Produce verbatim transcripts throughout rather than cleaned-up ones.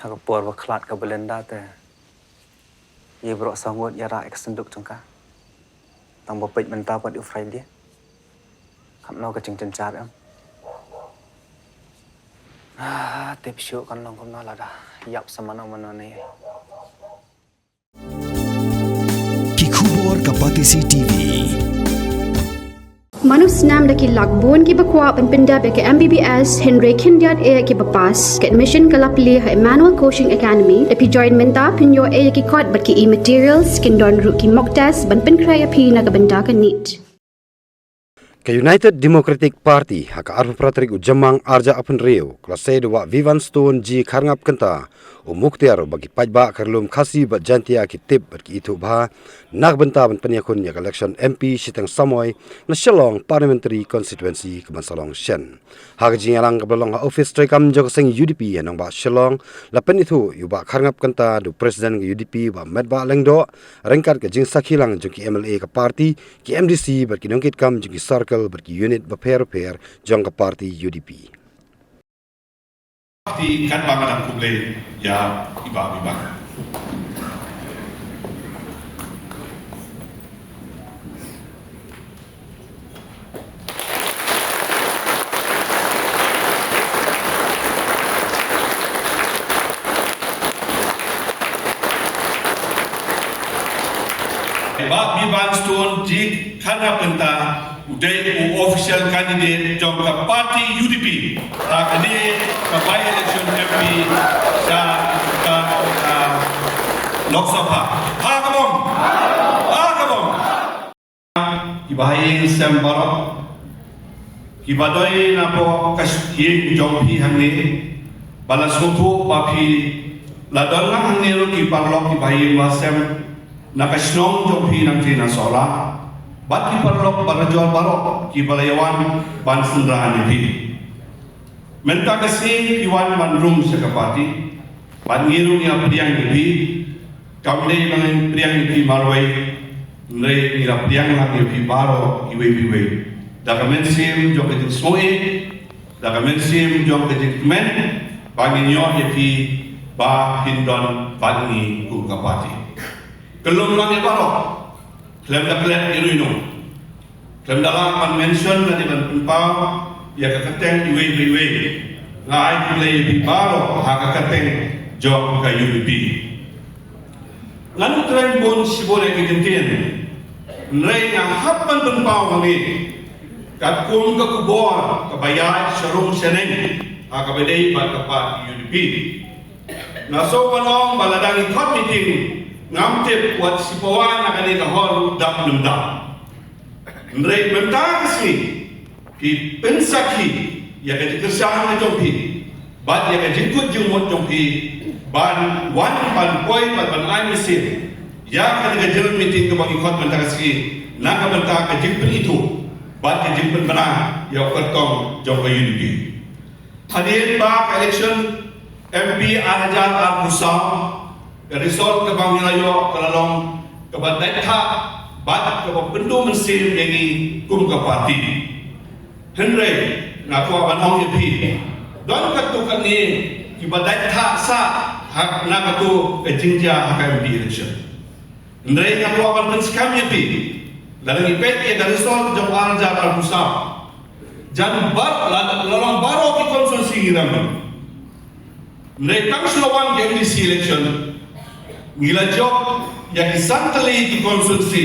Ha ka por ba khlad ka Belinda te, ïa baroh saw ngut ïa rah ïa ka synduk jong ka. Tang ba peit mynta pat u Friday. Katno ka jingjynjar em. Ah, tip shuh kan long kumno lada ïap sa mano mano ne. Ki khubor ka Batesi T V. Mano snam da ki lak bun kiba kwah ban pyndep ïa ka M B B S hynrei khyndiat eh kiba pass. Ka admission ka la plie ha Emmanuel Coaching Academy. Da phi join mynta phin ïoh eh ïa ki kot bad ki e-materials, kin don ruh ki mock test ban pynkhreh ïa phi na ka bynta ka NEET. Ka United Democratic Party ha ka arphew phra tarik u Jymmang arhajar arphew hynriew ka la sei da u Bah Vivian Stone G Kharngap Kynta, u muktiar ba ki paidbah ka Ri Lum Khasi bad Jaintia ki tip bad ki ithuh bha na ka bynta ban pynïakhun ïa ka election M P shiteng samoi na Shillong Parliamentary Constituency ka ban sa long shen. Ha ka jingïalang kaba la long ha office treikam jong ka seng U D P ha nongbah Shillong, la pynithuh ïa u Bah Kharngap Kynta da u President ka U D P Bah Metbah Lyngdoh, ryngkat ka jingsakhi lang jong ki M L A ka party, ki M D C bad ki nongkitkam jong ki circle bad ki unit bapher bapher jong ka party U D P. Party katba nga dang khublei ïa i Bah Vivian. Bah Vivian Stone G Kharngap Kynta u dei u official candidate jong ka party U D P ha kane ka by-election M P sha ka, ah, Lok Sabha. Ha ka bom. Ha ka bom. Ki bahaïing sem baroh kiba dei napoh ka ïing jong phi hangne, ba la sngewthuh ba phi la don lang hangne ruh ki paralok ki bahaïing ba sem na ka shnong jong phi nangtei na Sohra, bad ki paralok barajor baroh kiba la ïawan ban synran ïa phi. Mynta ka sngi phi wan ban rung sha ka party, bad ngi ruh ngi ïa pdiang ïa phi. Kam dei ba ngi pdiang ïa phi marwei, hynrei ngi la pdiang lang ïa phi baroh iwei pa iwei da ka mynsiem jong ka jingsngewieit, da ka mynsiem jong ka jingkmen, ba ngin ïoh ïa phi ba phin don bad ngi kum ka party. Kyllum lang ïa baroh, khlem da klet ïa uno uno, khlem da lah ban mention lane ban pynpaw ïa ka kyrteng iwei pa iwei, nga ai khublei ïa phi baroh ha ka kyrteng jong ka U D P. Ngan kren bun shibun ïa ki kyntien, hynrei nga hap ban pynpaw hangne katkum ka khubor kaba ïaid sha rung sha neng ha kaba dei bad ka party U D P. Nga sngewbha ban ong ba lada ngi khot meeting, ngam tip wat shi pawa na kane ka hall dap ne ym dap. Hynrei mynta ka sngi phi pynsakhi ïa ka jingkyrshan ka jong phi bad ïa ka jingkut jingmut jong phi ban wan ban poi bad ban ai mynsiem ïa kane ka general meeting kaba ngi khot mynta ka sngi na ka bynta ka jingpynithuh bad ka jingpynbna ïa u kyrtong jong ka U D P. Hadien ba ka election M P ar hajar arphew saw, ka result kaba ngi la ïoh ka la long kaba dait thah bad kaba pynduh mynsiem ïa ngi kum ka party. Hynrei nga kwah ban ong ïa phi, don katto katne kiba dait thah sah ha na katto ka jingjia ha ka M P election. Hynrei nga kwah ban pynskhem ïa phi, lada ngi peit ïa ka result jong ar hajar arphew saw, jan bar la, la long baroh ki constituency ngi rem. Hynrei tang shu la wan ka M D C election, ngi la jop ïa ki san tylli ki constituency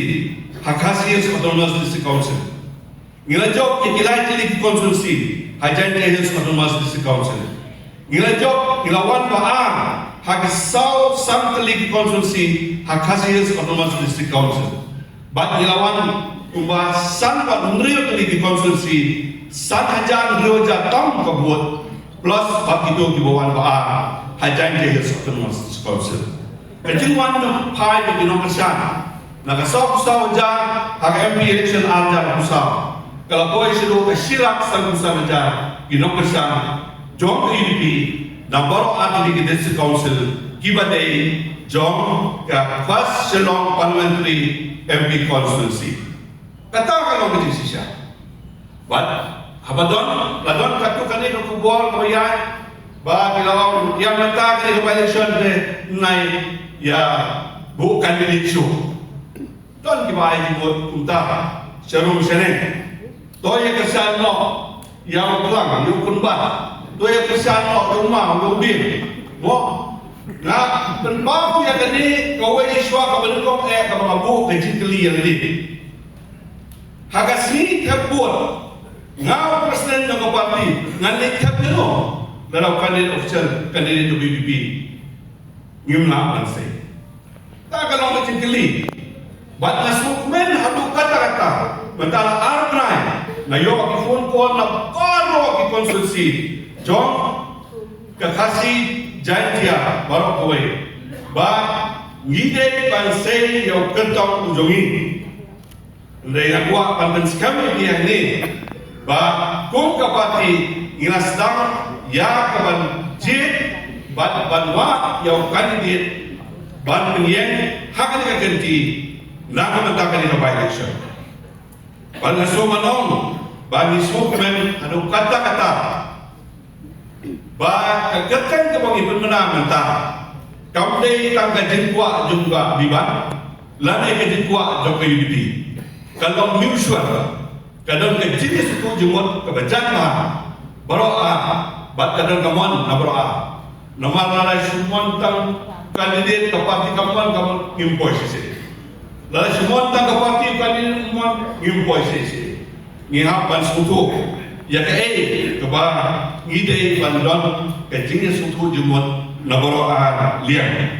ha Khasi Hills Autonomous District Council. Ngi la jop ïa ki lai tylli ki constituency ha Jaintia Hills Autonomous District Council. Ngi la jop, ngi la wan ba ar ha ki saw san tylli ki constituency ha Khasi Hills Autonomous District Council. Bad ngi la wan kumba san bad hynriew tylli ki constituency, san hajar hynriew hajar tam ka vote, plus bad kito kiba wan ba ar ha Jaintia Hills Autonomous District Council. Ka jingwan jong ka phai jong ki nongkyrshan na ka sawphew saw hajar ha ka M P election ar hajar arphew saw ka la poi shaduh ka shi lak sanphew san hajar ki nongkyrshan jong ka U D P na baroh ar tylli ki district council kiba dei jong ka First Shillong Parliamentary M P constituency. Kata ka long ka jingshisha. Bad haba don, la don katto katne ka khubor kaba ïaid Ba ki la ong ïa mynta ka dei ka by-election, te nai ïa buh candidate shuh. Don kiba ai ki vote kumta sha rum sha neng. To ïa kyrshan noh ïa u klang ïa u kynbat. To ïa kyrshan noh ïa u maw ïa u dieng. Mo, nga pynpaw ïa kane kawei shuwa kaba nyngkong eh kaba nga buh ka jingkylli ïa lade. Ha ka sngi thep vote, nga u president jong ka party ngan leit thep ïano? Lada u candidate official, candidate jong ka U D P ngim lah ban sei. Ta ka long ka jingkylli. Bad nga sngewkmen haduh katta katta. Mynta la ar bnai nga ïoh ki phone call na baroh ki constituency jong ka Khasi Jaintia baroh kawei ba ngi dei ban sei ïa u kyrtong u jong ngi. Hynrei nga kwah ban pynskhem ïa phi hangne ba kum ka party ngi la sdang ïa ka ban jied bad ban wad ïa u candidate ban pynïeng ha kane ka kynti na ka bynta kane ka by-election. Bad nga sngewbha ban ong ba ngi sngewkmen haduh katta katta ba ka kyrteng kaba ngi pynbna mynta kam dei tang ka jingkwah jong ka Biban lane ka jingkwah jong ka U D P. Ka long mutual, ka don ka jingïasngewthuh jingmut kaba jan bha baroh ar, bad ka don ka mon na baroh ar. Namar lada shu mon tang candidate ka party ka mon, ka mon, ngim poi shisha. Lada shu mon tang ka party candidate mon, ngim poi shisha. Ngi hap ban sngewthuh ïa kaei kaba ngi dei ban don ka jingïasngewthuh jingmut na baroh ar liang.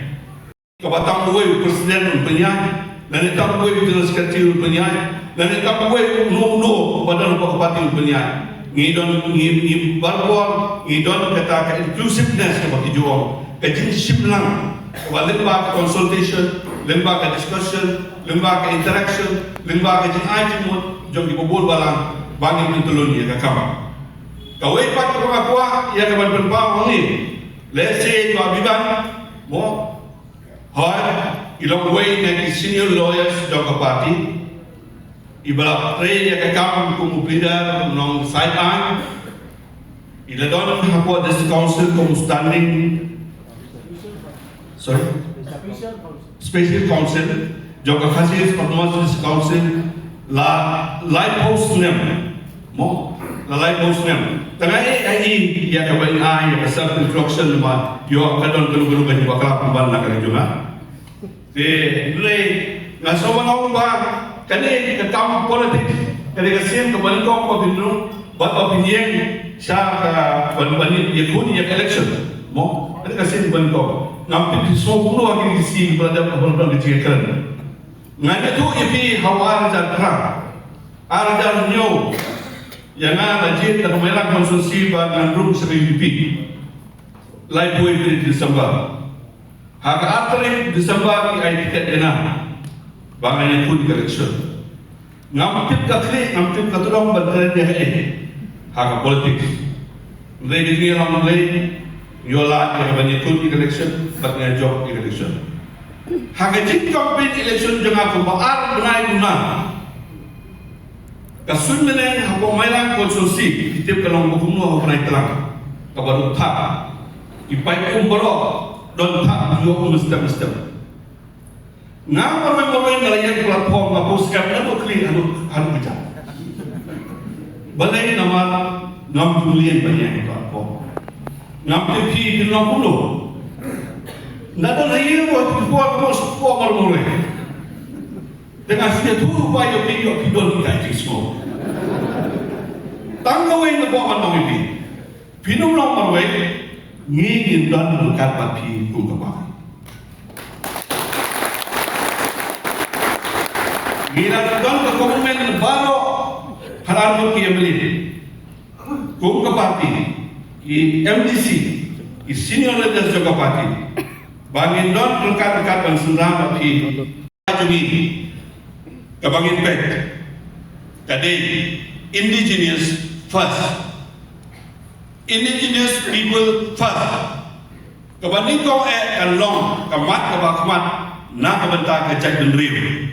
Kaba tam uwei u president un pynïaid, lane tam uwei u general secretary un pynïaid, lane tam uwei uno uno uba don ha ka party un pynïaid. Ngi don, ngi, ngi barabor ngi don kata ka inclusiveness kaba ki ju ong, ka jingshim lang kaba lyngba ka consultation, lyngba ka discussion, lyngba ka interaction, lyngba ka jingai jingmut jong kiba bun balang ba ngin pyntylun ïa ka kam. Kawei pat kaba nga kwah ïa ka ban pynpaw hangne, lehse i Bah Biban, mo, hooid i long uwei na ki senior lawyers jong ka party, iba la trei ïa ka kam kum u pleader nongshai aiñ. I la don hapoh District Council kum u standing, sorry, Special Counsel jong ka Khasi Hills Autonomous District Council la laiphew snem. Mo, la laiphew snem. Tang ai ai ïa kaba ai ïa ka self introduction, ba ïoh ka don ka long ka long ka jingbakhraw pynban na ka jong nga. Te hynrei nga sngewbha ban ong ba kane ka kam politik, kane ka sien kaba nyngkong ba phin rung bad ba phin ïeng sha ka ban ban ïakhun ïa ka election. Mo, kane ka sien kaba nyngkong. Ngam tip phi sngew kumno ha kine ki sngi ba la dep, ba la dep ka jingkren. Nga ïathuh ïa phi ha u ar hajar phra, ar hajar hynñiew, ïa nga la jied na ka Mairang constituency ba ngan rung sha ka U D P. Laiphew tarik December. Ha ka ar tarik December ki ai tiket ïa nga ba ngan ïakhun ïa ka election. Ngam tip ka khlieh, ngam tip ka tdong ban kren ïa kaei ha ka politics. Hynrei ka jingïalam Blei, nga ïoh lad ïa ka ban ïakhun ïa ka election bad nga jop ïa ka election. Ha ka jingcampaign election jong nga kumba ar bnai duna, ka suiñ bneng hapoh Mairang constituency, phi tip ka long ba kumno ha u bnai tlang, kaba rung thah. Ki paip um baroh don thah, ïoh um step step. Nga marwei marwei nga la ïeng platform, nga post kam, nga duk khlieh haduh haduh kjat. Balei? Namar ngam ju leh ban ïeng platform. Ngam tip phi phin long kumno. Nga don ha ïing ruh ki por, ki por marwei marwei. Te nga sngewthuh ruh ba ïoh ki, ïoh ki don ki kai jingsngew. Tang kawei nga kwah ban ong ïa phi. Phin ym long marwei, ngi ngin don ryngkat bad phi kum ka party. Ngi la don ka commitment baroh ha arngut ki M L A. Kum ka party, ki M D C, ki senior leaders jong ka party, ba ngin don ryngkat ryngkat ban synran bad phi. Jong ngi kaba ngin peit ka dei indigenous first. Indigenous people first. Kaba nyngkong eh kan long ka mat kaba khmat na ka bynta ka jaitbynriew.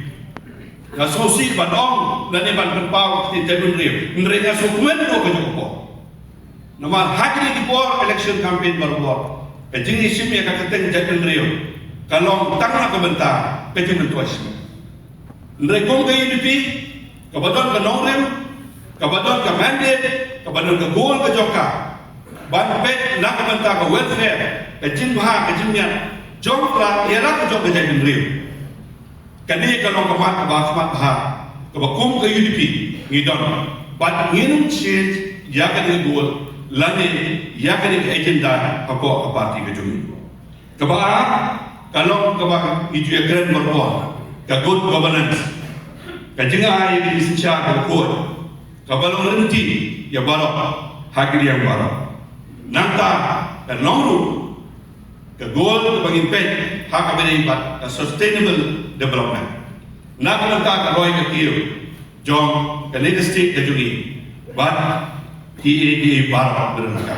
Nga sngewsih ban ong lane ban pynpaw ka jaitbynriew, hynrei nga sngewkmen ruh ka jong ka por. Namar ha kine ki por election campaign barabor, ka jingïashim ïa ka kyrteng jaitbynriew ka long tang na ka bynta ka jingmyntoi shimet. Hynrei kum ka U D P, kaba don ka nongrim, kaba don ka mandate, kaba don ka goal ka jong ka ban peit na ka bynta ka welfare, ka jingbha, ka jingmiat jong ka ïarap ka jong ka jaitbynriew. Kane ka long ka mat kaba khmat bha kaba kum ka U D P ngi don, bad ngin change ïa kane ka goal lane ïa kane ka agenda hapoh ka party ka jong ngi. Kaba ar ka long kaba ngi ju ïakren barabor, ka good governance, ka jingai ïa ka jingsynshar kaba khuid, kaba long lynti ïa baroh ha ki liang baroh. Nangta ka long ruh ka goal kaba ngin peit ha kaba ïadei bad ka sustainable development. Na ka bynta ka roi ka kiew jong kane ka state ka jong ngi bad ki, ki, ki baroh ba don ha ka.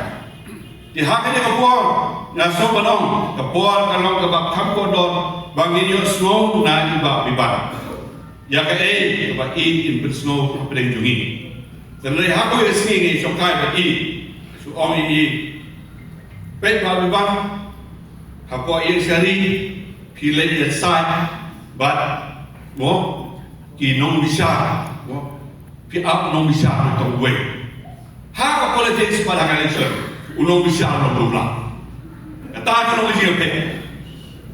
Te ha kane ka por nga sngew ban ong ka por ka long kaba kham kordor ba ngin ïohsngew na i Bah Biban ïa kaei kaba i in pynsngew hapdeng jong ngi. Hynrei ha kawei ka sngi ngi shongkai bad i, shu ong ïa i, peit Bah Biban, hapoh ïing shari phi leit ïasaid bad, mo, ki nongbishar, mo, phi ap nongbishar tang uwei. Ha ka politics bad ha ka election u nongbishar u long dewla. Kata ka long ka jingpeit.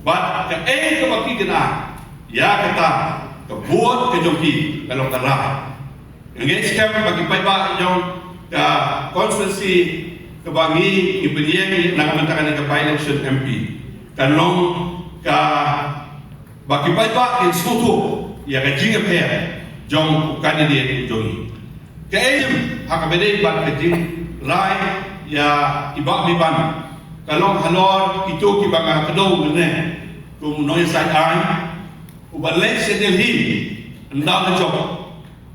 Bad kaei kaba phi kynnoh ïa kata, ka vote ka jong phi ka long ka rai. Nga ngeit skhem ba ki paidbah jong ka constituency kaba ngi, ngi pynïeng na ka bynta kane ka by-election M P, kan long kaba ki paidbah kin sngewthuh ïa ka jingïapher jong u candidate jong ngi. Kaei ha kaba ïadei bad ka jingrai ïa i Bah Biban ka long halor kito kiba nga kdew mynne, kum u nongïasaid aiñ uba leit sha Delhi ynda la jop.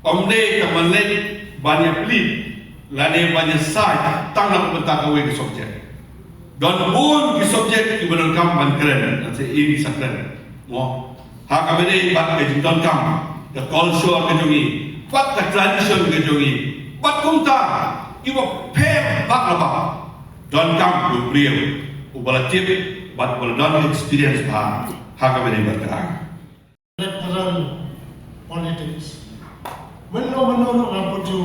Ym dei tang ban leit ban ïa plead lane ban ïasaid tang na ka bynta kawei ka subject. Don bun ki subject kiba donkam ban kren, lane i ngi sa kren, mo, ha kaba ïadei bad ka jingdonkam ka culture ka jong ngi bad ka tradition ka jong ngi bad kumta kiba pher bak la bak. Donkam u briew uba la tip bad uba la don experience bha ha kaba ïadei bad ka. Electoral politics. Mynno mynno ruh nga bud ju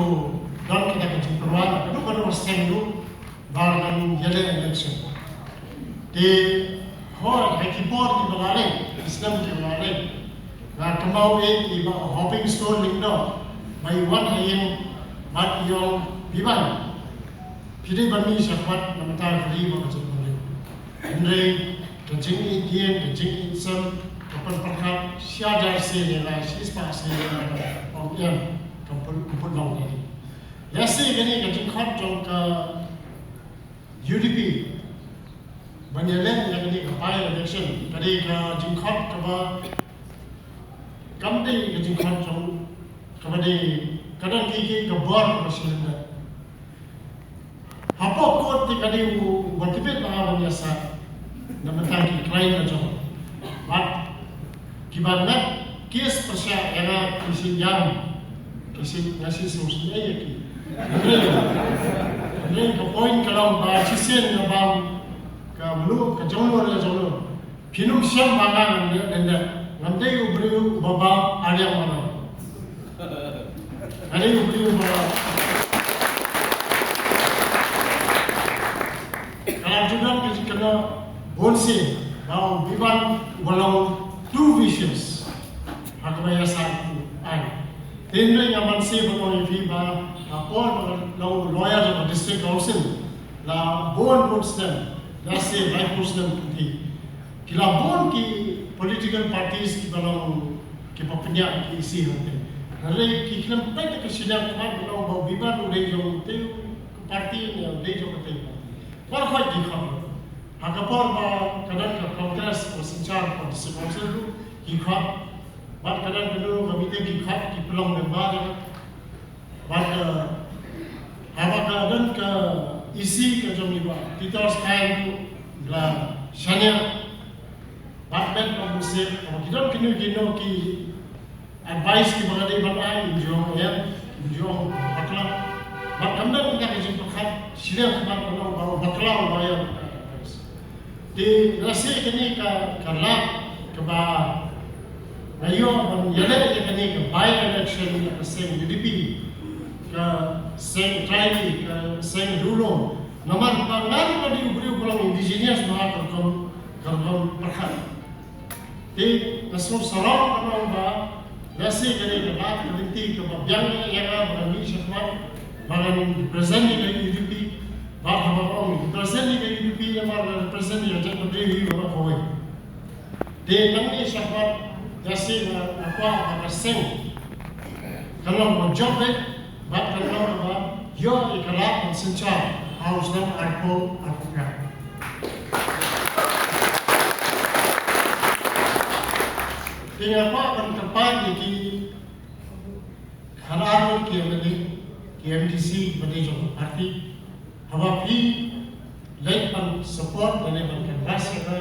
don kita ka jingpynwan, kano kano seng ruh ba ngan ïaleh election. Te hooid, ha ki por kiba la leit, ki snem kiba la leit, nga kynmaw ïa i Bah Hopingstone Lyngdoh ba i wan ha ïing bad i ong, Biban, phi dei ban mih shakhmat na ka bynta ka ri bad ka jaitbynriew. Hynrei ka jingïeit dien, ka jingïeit sem ka pynpyrkhat shi hajar sien ïa nga, shispah sien ïa nga, ong em, kam pyn, kam pynlong ïa ngi. Lehse kane ka jingkhot jong ka U D P ban ïaleh ïa kane ka by-election ka dei ka jingkhot kaba, kam dei ka jingkhot jong, kaba dei, ka don ki, ki, ka bor kaba shisha. Hapoh court te ka dei u, uba tbit ba nga ban ïasaid na bynta ki client ka jong. Bad kiba ngat case pyrshah ïa nga ki shu ïam, ki shu, nga shu sngewsih ïa ki. Hynrei, hynrei ka point ka long ba shisien nga bam ka mluh, ka jong no, ka jong no. Phin ym shem ba nga ngan leh, leh, leh. Ngam dei u briew uba bam ariang mano. Nga dei u briew uba, ka la ju don ka jingkynnoh bun sien ba u Biban uba long too vicious ha kaba ïasaid u aiñ. Te hynrei nga ban sngewbha ïa phi ba ha por ba long lawyer jong ka District Council la bun bun snem, la shisha laiphew snem kumne. Ki la bun ki political parties kiba long kiba pynïaid ki E C hangtei. Hynrei ki khlem peit ka shiliang khmat ba long ba u Biban u dei jong utei u party ne u dei jong utei u party. Baroh khoit ki khot. Ha ka por ba ka don ka Congress ba synshar ka District Council ruh ki khot. Bad ka don kano ka meeting ki khot, ki pynlong member. Bad, eh, haba ka don ka E C ka jong i Bah Peters Khaing ruh la shaniah. Bad met ba bunsien, haba ki don kino kino ki advice kiba nga dei ban ai, in jong em, in jong bakla. Bad kam don kata ka jingpyrkhat shiliang, bad ka long ba u bakla u lawyer. Te lehse kane ka, ka lad kaba nga ïoh ban ïaleh ïa kane ka by-election ïa ka seng U D P, ka seng Trai Ri, ka seng Riewlum. Namar ba nga ruh nga dei u briew ba long indigenous bha ha ka rukom, ka rukom pyrkhat. Te nga sngewsarong ban ong ba lehse kane ka lad ka lynti kaba biang ïa nga ba ngan mih shakhmat, ba ngan represent ïa ka U D P, ba haba nga ong represent ïa ka U D P namar nga represent ïa ka jaitbynriew hi baroh kawei. Te nangne shakhmat lehse nga, nga kwah ba ka seng kan long ba jop beit, bad kan long ba ïoh ïa ka lad ban synshar ha u snem arphew arphew khyndai. Te nga kwah ban kyrpad ïa ki khadar ngut ki M L A, ki M D C ba dei jong ka party, haba phi leit ban support lane ban canvass ïa ka,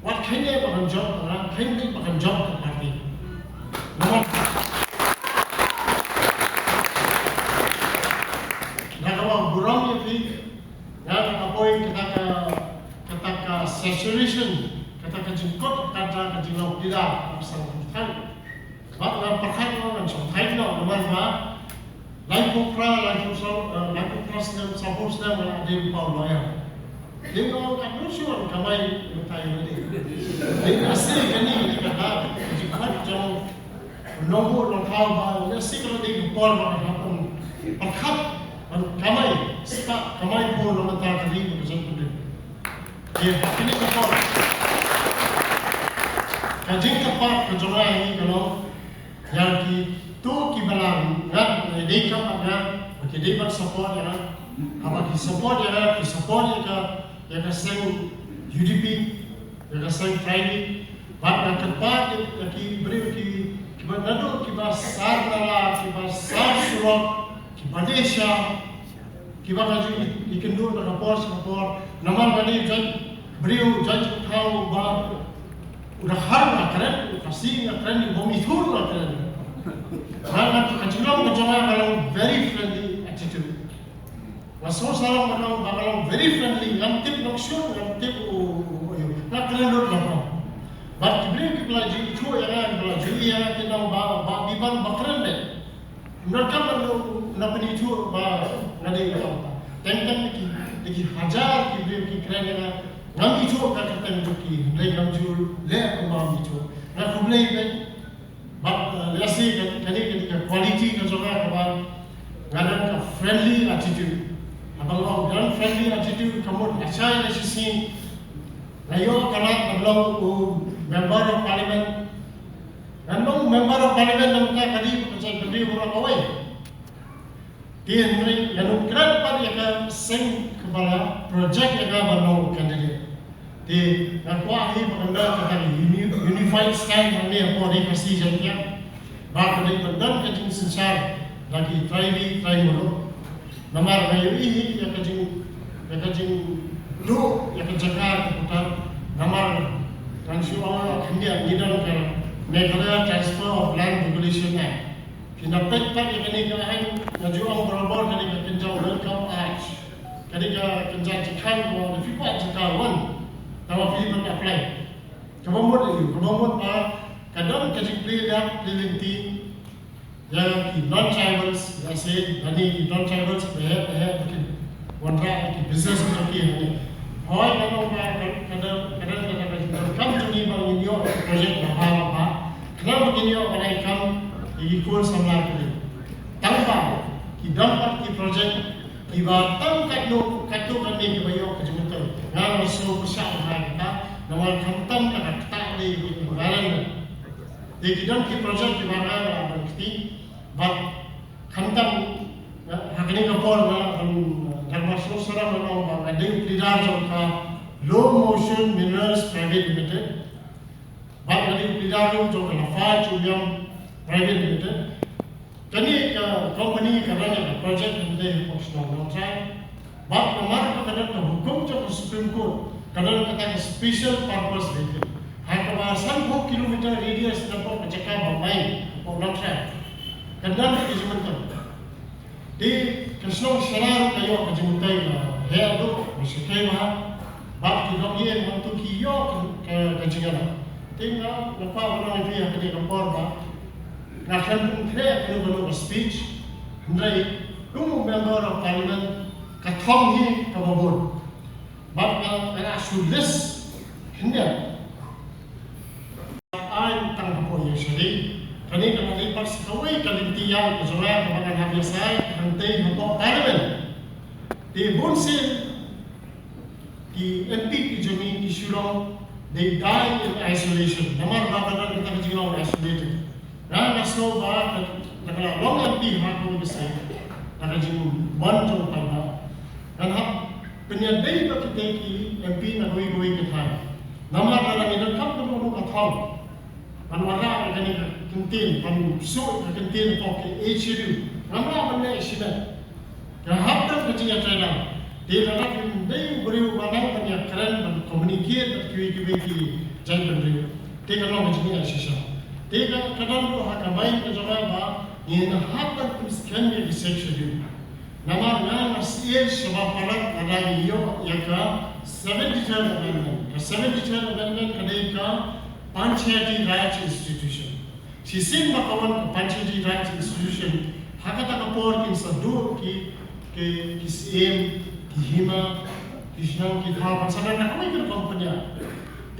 wat kheiñ lei ba kan jop ka, kheiñ lei ba kan jop ka party. Namar na ka burom ïa phi, nga ka poi kata ka, kata ka saturation, kata ka jingkut, kata ka jinglong pida, ka pasal ka thang. Bad nga pyrkhat, nga shongthait noh namar ba laiphew phra, laiphew saw, eh, laiphew phra snem, sawphew snem nga la dei u lawyer. Dei nga ong katno shuh ngan kamai mynta ïa lade. Dei lehse kane ka dei ka jingkhot jong u nongbuh nongthaw ba lehse ka la dei ka por ba nga hap ban pyrkhat ban kamai, start kamai bun na ka bynta ka ri bad ka jaitbynriew. Te ha kane ka por ka jingkyrpad ka jong nga hi ka long ïa kito kiba la ngat, eh, dei kam bad nga, ba ki dei ban support ïa nga. Haba ki support ïa nga, ki support ïa ka, ïa ka seng U D P, ïa ka seng Trai Ri. Bad nga kyrpad ïa, ïa ki briew ki, kiba naduh kiba sar nala, kiba sar surok, kiba dei sha, kiba ka ju ïakynduh na ka por sha ka por. Namar nga dei jait briew, jait thaw ba u Dkhar nga kren, u Khasi nga kren, u Bhumi Thur nga kren. Nga, nga, ka jinglong ka jong nga ka long very friendly attitude. Nga sngewsarong ban ong ba ka long very friendly, ngam tip nongshun, ngam tip u, u, u, u, nga kren lut lang. Bad ki briew kiba la ju ithuh ïa nga, kiba la ju ïohi ïa nga, ki ong ba, ba Biban ba kren beit. Ym donkam ban ong na pynithuh ba nga dei kaba. Teng teng da ki, da ki hajar ki briew ki kren ïa nga, ngam ithuh ka kyrteng jong ki, hynrei ngam ju leh kumba ym ithuh. Nga khublei beit. Bad, eh, lehse ka, kane ka dei ka quality ka jong nga kaba nga don ka friendly attitude. Haba nga don friendly attitude, ka mut lashai lashisngi nga ïoh ka lad ban long u member of parliament. Ngan long member of parliament namar ka dei ka jaitbynriew baroh kawei. Te hynrei ngan ym kren pat ïa ka seng kaba la project ïa nga ban long candidate. Te nga kwah hi ba kan don kata ka uni-, unified stand hangne hapoh Ri Khasi Jaiñtia, ba ka dei ban don ka jingsynshar da ki trai ri trai muluk. Namar nga ïohi hi ïa ka jing, ïa ka jingduh ïa ka jaka ka puta. Namar ngan shu ong khyndiat, ngi don ka Meghalaya Transfer of Land Regulation Act. Phin da peit pat ïa kane ka aiñ, nga ju ong barabor, kane ka kynja welcome arch. Kane ka kynja jingkhang ba lada phi kwah jaka wan, tangba phi dei ban apply. Kaba mut aïu, kaba mut ba ka don ka jingplie lad plie lynti ïa ki non-tribals, ïa se lane ki non-tribals ba heh ba heh ba kin wanrah ïa ki business ki jong ki hangne. Hooid, nga ong ba ka, ka don, ka don, ka don, ka don, kam jong ngi ba ngin ïoh project bha bha bha. Khnang ba kin ïoh ban ai kam ïa ki khun samla ki. Tangba ki don pat ki project kiba tang katno katto katne kiba ïoh ka jingmyntoi. Nga nga sngew pyrshah bha ïa kata, namar khamtam da ka ktah dei ki environment. Te ki don ki project kiba nga nga la ban kti bad khamtam, ha kane ka por nga la ban, eh, dang ba sngewsarong ban ong ba nga dei u pleader jong ka Low Motion Minerals Private Limited. Bad nga dei u pleader ruh jong ka Laphai Chewliang Private Limited. Kane ka company ka run ïa ka project hangtei hapoh shnong Nongtrai. Bad namar ba ka don ka hukum jong ka Supreme Court, ka don kata ka special purpose vehicle, ha kaba sanphew kilometer radius napoh ka jaka ba mine hapoh Nongtrai, kan don ka jingmyntoi. Te ka shnong Shara ka ïoh ka jingmyntoi ka heh duh, ka shakei bha. Bad ki longïing hangto ki ïoh ka, ka, ka jingïalang. Te nga, nga kwah ban ong ïa phi ha kane ka por ba nga khlem pynkhreh kano kano ka speech. Hynrei kum u member of parliament ka thong hi kaba bun. Bad nga, nga shu list khyndiat. Ai tang hapoh ïing sha dei. Kane ka la dei pat sa kawei ka lynti ïaid ka jong nga kaba ngan hap ïasaid hangtei hapoh parliament. Te bun sien ki M P ki jong ngi ki shu long, they die in isolation. Namar ba ka don kata ka jinglong isolated. Nga nga sngew ba ka, ka la long M P ha kawei ka sien, ka jingbun jong ka parliament. Ngan hap pynïadei bad kita ki M P na kawei kawei ka thaiñ. Namar lada ngi donkam kano kano ka thong ban wanrah ïa kane ka kyntien, ban shu ïa ka kyntien hapoh ka Eighth Schedule, ngam lah ban leh shimet. Ka hap don ka jingïatreilang. Te lada phim dei u briew uba nang ban ïakren, ban communicate bad kiwei kiwei ki jaitbynriew, te ka long ka jingïashisha. Te ka, ka don ruh ha ka mind ka jong nga ba ngin hap ban pynskhem ïa ka Sixth Schedule. Namar nga nga sngewsih shaba palat lada ngi ïoh ïa ka seventy-third Amendment. Ka seventy-third Amendment ka dei ka Panchayati Raj Institution. Shisien ba ka wan ka Panchayati Raj Institution, ha kata ka por kin sa duh ki, ki, ki syiem, ki hima, ki shnong, ki thaw, ban sa don ha kawei ka rukom pynïaid.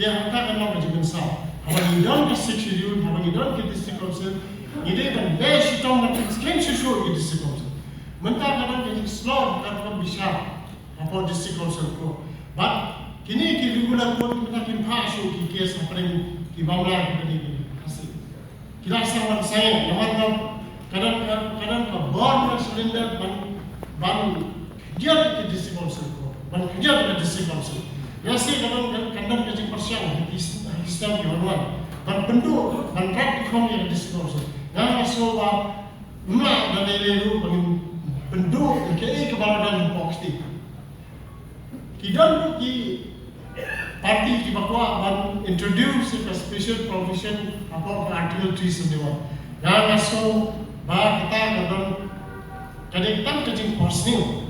Te hangta ka long ka jingpynsaw. Haba ngi don ka Sixth Schedule, haba ngi don ka District Council, ngi dei ban leh shitom ban pynskhem shuh shuh ïa ka District Council. Mynta ka don ka jingshlur ka rukom bishar hapoh District Council ko. Bad kine ki regular court mynta kim phah shuh ki case hapdeng ki mamla kiba dei ki Khasi. Ki la sah ban sah namar ba ka don ka, ka don ka bor na cylinder ban, ban khyndiat ki District Council ko, ban khyndiat ki District Council. Lehse ka don ka, ka don ka jingpyrshang ha ki s-, ha ki snem ki wan wan ban pynduh, ban rat ki khong ïa ki District Council. Nga nga sngew ba ym lah da lei lei ruh ban pynduh ïa kaei kaba la don hapoh ka state. Ki don ruh ki party kiba kwah ban introduce ka special provision hapoh ka Article three seventy-one. Nga nga sngew ba kata ka don, ka dei tang ka jingphohsniew.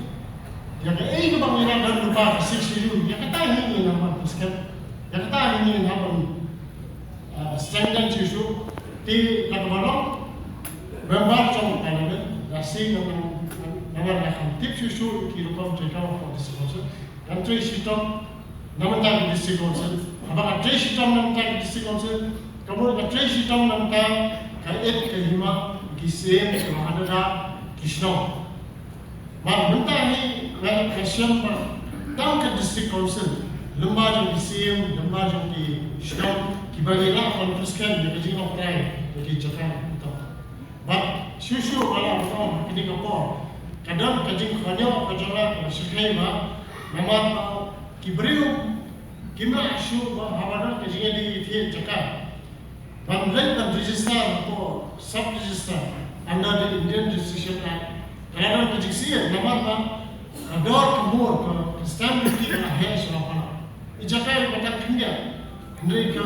Ïa kaei kaba ngi la don lypa ka Sixth Schedule, ïa kata hi ngin hap ban pynskhem, ïa kata hi ngin hap ban ah, strengthen shuh shuh. Te na kaba long member jong parliament, nga sngew nga, nga, nga, nga kham tip shuh shuh ki rukom treikam hapoh District Council. Ngan trei shitom na bynta ki District Council. Haba nga trei shitom na bynta ki District Council, ka mut nga trei shitom na bynta ka ïeit ka hima ki syiem, ki wahadada, ki shnong. Bad mynta hi nga, nga shem ba tang ka District Council, lyngba jong ki syiem, lyngba jong ki shnong, kiba ngi lah ban pynskhem ïa ka jingïoh trai ïa ki jaka kumta. Bad shuh shuh ba la ong ha kine ki por, ka don ka jingkhñiot ka jong nga kaba shyrkhei ba namar ba ki briew kim lah shuh ba haba don ka jingïadei ïa ki jaka ban leit ban register ko sub register under the Indian Registration Act. Ka la don ka jingshitom namar ba ka dor ka mur ka, ka stamp duty ka la heh sha la palat. I jaka i ba tang khyndiat, hynrei ka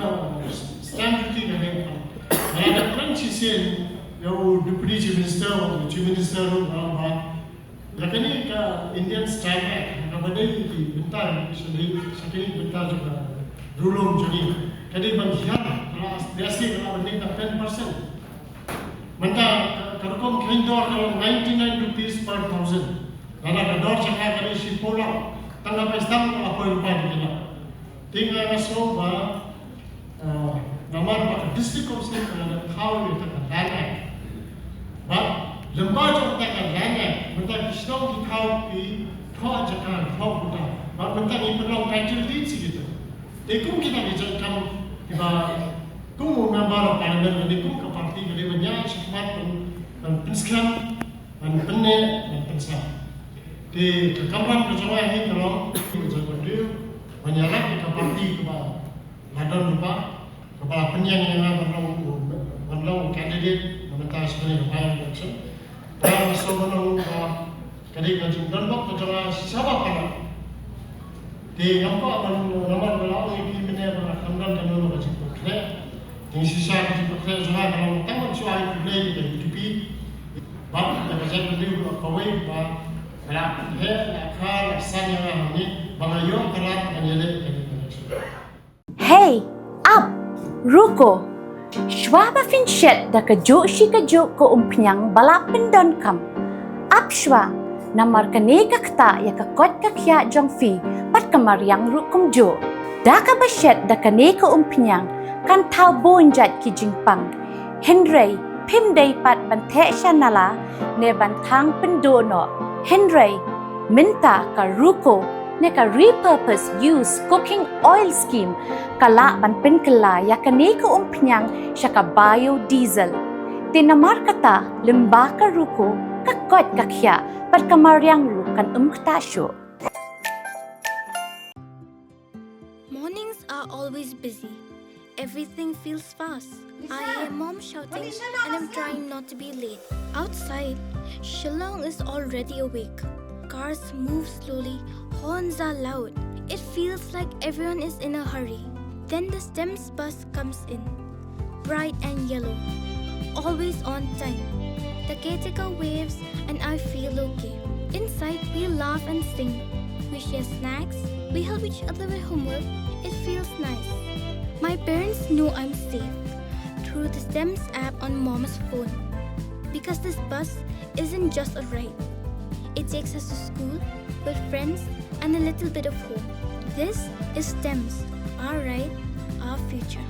stamp duty ka heh palat. Ka la don kren shisien ïa u Deputy Chief Minister, u Chief Minister ruh ka la ong ba ïa kane ka Indian Stamp Act, kaba dei ki bynta, sha dei, sha kane ka bynta jong ka rukom jong ngi, ka dei ban hiar, ka la, biasa ka la ban dei ka ten percent. Mynta ka, ka rukom kheiñ dor ka long ninety-nine rupees per thousand. Lada ka dor jaka ka dei shiphew lak, tang ka poi stamp ka la poi lypa da ki lak. Te nga nga sngew ba, ah, namar ba ka District Council ka la thaw ïa kata ka Land Act. Bad lyngba jong kata ka Land Act, mynta ki shnong ki thaw ki thoh jaka, thoh quota. Bad mynta ngi pynlong title deed sha kita. Te kum kita ki jait kam kiba kum u member of parliament lane kum ka party ka dei ban ïaid shakhmat ban, ban pynskhem, ban pynneh, ban pynsah. Te ka kamram ka jong nga hi ka long, ka jong ka dei ban ïarap ïa ka party kaba la don lypa, kaba la pynïeng ïa nga ban long, ban long candidate na ka bynta sha kane ka by-election. Te nga sngew ban ong ba ka dei ka jingdon bok ka jong nga sha ba palat. Te ngam kwah ban namar ba la ong ïa phi mynne ba ngam don kano kano ka jingpynkhreh. Te shisha ka jingpynkhreh jong nga ka long tang ban shu ai khublei ïa ka U D P. Bad da ka jaitbynriew ruh kawei ba la heh, la kha, la san ïa nga hangne ba nga ïoh ka lad ban ïaleh ïa kane ka election. Hei, ap, ruko. Shuwa ba phin shet da kajuh shi kajuh ka umphniang ba la pyndonkam, ap shuwa, namar kane ka ktah ïa ka koit ka khiah jong phi bad ka mariang ruh kumjuh. Da kaba shet da kane ka umphniang kan thaw bun jait ki jingpang. Hynrei phim dei pat ban theh sha nala ne ban thang pynduh noh. Hynrei mynta ka ruko ne ka repurpose use cooking oil scheme ka lah ban pynkylla ïa kane ka umphniang sha ka biodiesel. Te namar kata, lyngba ka ruko, ka koit ka khiah bad ka mariang ruh kan ym ktah shuh. Mornings are always busy. Everything feels fast. I hear mom shouting and I'm trying not to be late. Outside, Shillong is already awake. Cars move slowly, horns are loud. It feels like everyone is in a hurry. Then the STEMS bus comes in, bright and yellow, always on time. The caretaker waves and I feel okay. Inside, we laugh and sing. We share snacks, we help each other with homework. It feels nice. My parents know I'm safe through the STEMS app on mom's phone because this bus isn't just a ride. It takes us to school, with friends, and a little bit of hope. This is STEMS, our ride, our future.